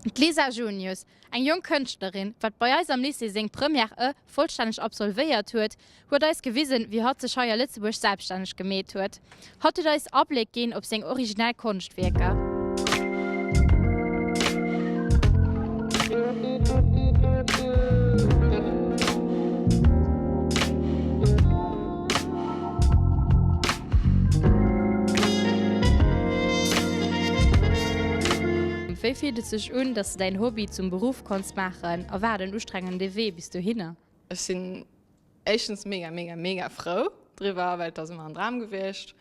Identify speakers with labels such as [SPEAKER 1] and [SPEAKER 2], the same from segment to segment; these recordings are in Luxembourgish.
[SPEAKER 1] D'Lisa Junius, eng jonk Kënschtlerin, wat bei eis am Lycée seng Première E vollstänneg absolvéiert huet, huet eis gewisen, wéi hatt sech hei a Lëtzebuerg selbststänneg gemeet huet. Hatt huet eis Abléck ginn op seng originell Konschtwierker. Wéi fillt et sech un, dass de däin Hobby zum Beruff konns maachen a war et en ustrengende Wee bis dohinner?
[SPEAKER 2] Ech sinn éischtens mega mega mega frou driwwer, well et ass ëmmer en Dram gewiescht,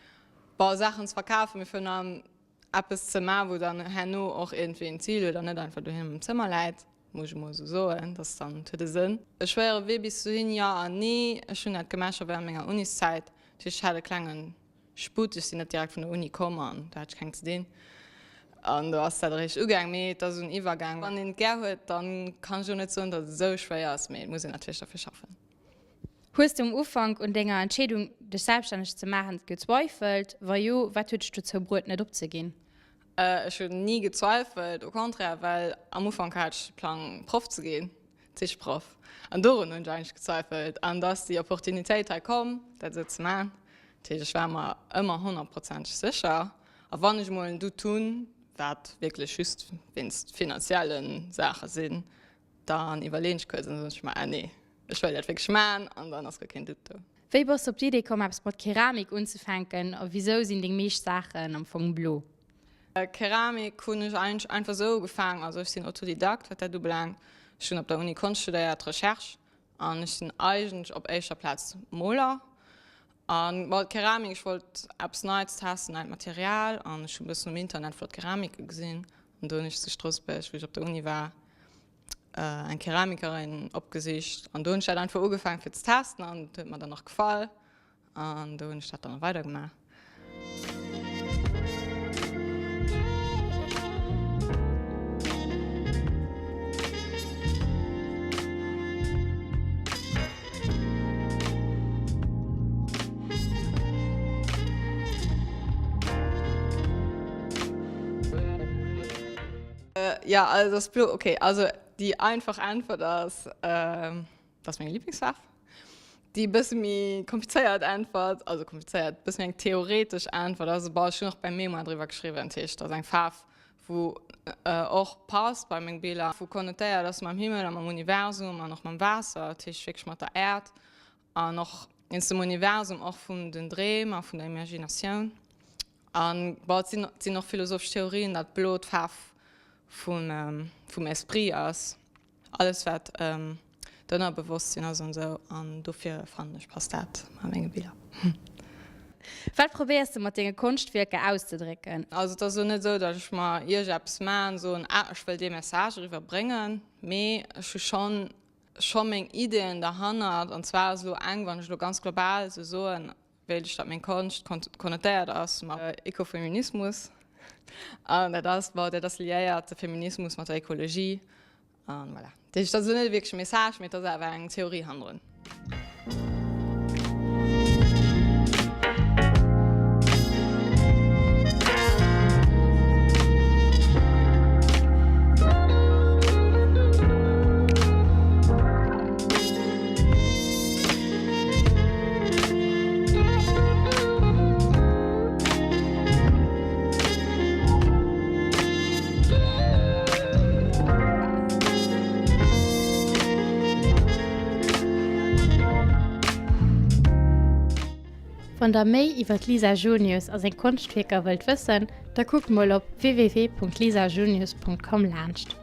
[SPEAKER 2] bon, Saachen ze verkafen, mee virun allem eppes ze maachen, wou dann herno och iergendwéi en Zil huet an net einfach doheem am Zëmmer läit, muss ech emol esou soen, dass dann, et huet e Sënn. E schwéiere Wee bis dohin, jo an nee. Ech hunn dat gemaach scho während menger Uniszäit, dat heescht ech hat e klengen Sputt, ech sinn net direkt vun der Uni komm an do hat ech keng ze dinn an do ass dat eréischt ugaang, mee et ass esou en Iwwergaang. Wann een et gär huet, dann kann ech elo net soen, datt et esou schwéier ass, mee et muss een natierlech derfir schaffen.
[SPEAKER 1] Hues de um Ufank un denger Entscheedung, dech selbststänneg ze maachen, gezweifelt? Wa jo, wat huet dech dozou bruet, net opzeginn?
[SPEAKER 2] Ech hunn ni gezweifelt, au contraire, well am Ufank hat ech de Plang, Proff ze ginn, Zeecheproff, an dorun hunn ech eigentlech gezweifelt. An da ass déi Opportunitéit hei komm, dat esou ze maachen. Dat heescht, ech war mer ëmmer honnertprozenteg sécher. A wann ech emol en Doute hunn, wat wierklech just wéinst finanzielle Saache sinn, dann iwwerleeën ech kuerz an da soen ech mer, ah nee, ech wëll dat wierklech maachen an dann ass guer keen Doute do.
[SPEAKER 1] Wéi bass de op d'Idee komm eppes mat Keramik unzefänken a wisou sinn deng meescht Saachen am Fong blo?
[SPEAKER 2] Keramik hunn ech eigentlech einfach esou ugefaangen, also ech sinn Autodidakt wat dat ubelaangt. Ech hunn op der Uni Konscht studéiert, Recherche, an ech sinn eigentlech op éischter Plaz Moler. An bon, Keramik, ech wollt eppes Neits testen, neit Material, an ech hunn e bëssen um Internet flott Keramike gesinn an do hunn ech zu Stroossbuerg, wou ech op der Uni war, eng Keramikerin opgesicht an do hunn ech dat einfach ugefaangen fir ze testen an et huet mer dann och gefall an do hunn ech dat dann och weider gemaach. Jo, also ass blo, ok. Also déi einfach Äntwert ass, dat ass meng Liblingsfaarf. Déi e bësse méi komplizéiert Äntwert, also komplizéiert, e bësse méi eng theoretesch Äntwert ass, bon, ech hunn och beim Mémoire driwwer geschriwwen, dat heescht, dat ass eng Faarf, wou och passt bei meng Biller, wou konnotéiert ass mam Himmel a mam Universum an och mam Waasser, dat heescht wierklech mat der Äerd an och ins dem Universum, och vun den Dreem a vun der Imaginatioun. An bon, et sinn, et sinn och philosophesch Theorien, datt blo d'Faarf vum, vum Esprit ass, alles wat d'Ënnerbewosstsinn ass an esou. An dofir fannen ech passt dat a menge Biller.
[SPEAKER 1] Wat probéiers de mat denge Konschtwierker auszedrécken?
[SPEAKER 2] Also et ass elo net esou, datt ech mer iergeppes maachen, soen, ah ech wëll dee Message eriwwer bréngen, mee ech hu schonn, scho meng Ideeën derhannert. An zwar ass elo eng, wann ech elo ganz global esou soen, wéilt ech datt meng Konscht konnotéiert ass mat Ekofeminismus an dat ass, bon, dat ass liéiert, de Feminismus mat der Ekologie an voilà. Dat heescht, dat ass elo net wierklech e Message, mee et ass awer eng Theorie hannendrun.
[SPEAKER 1] Wann der méi iwwer d'Lisa Junius a seng Konschtwierker wëllt wëssen, da kuckt mol op www.lisajunius.com laanscht.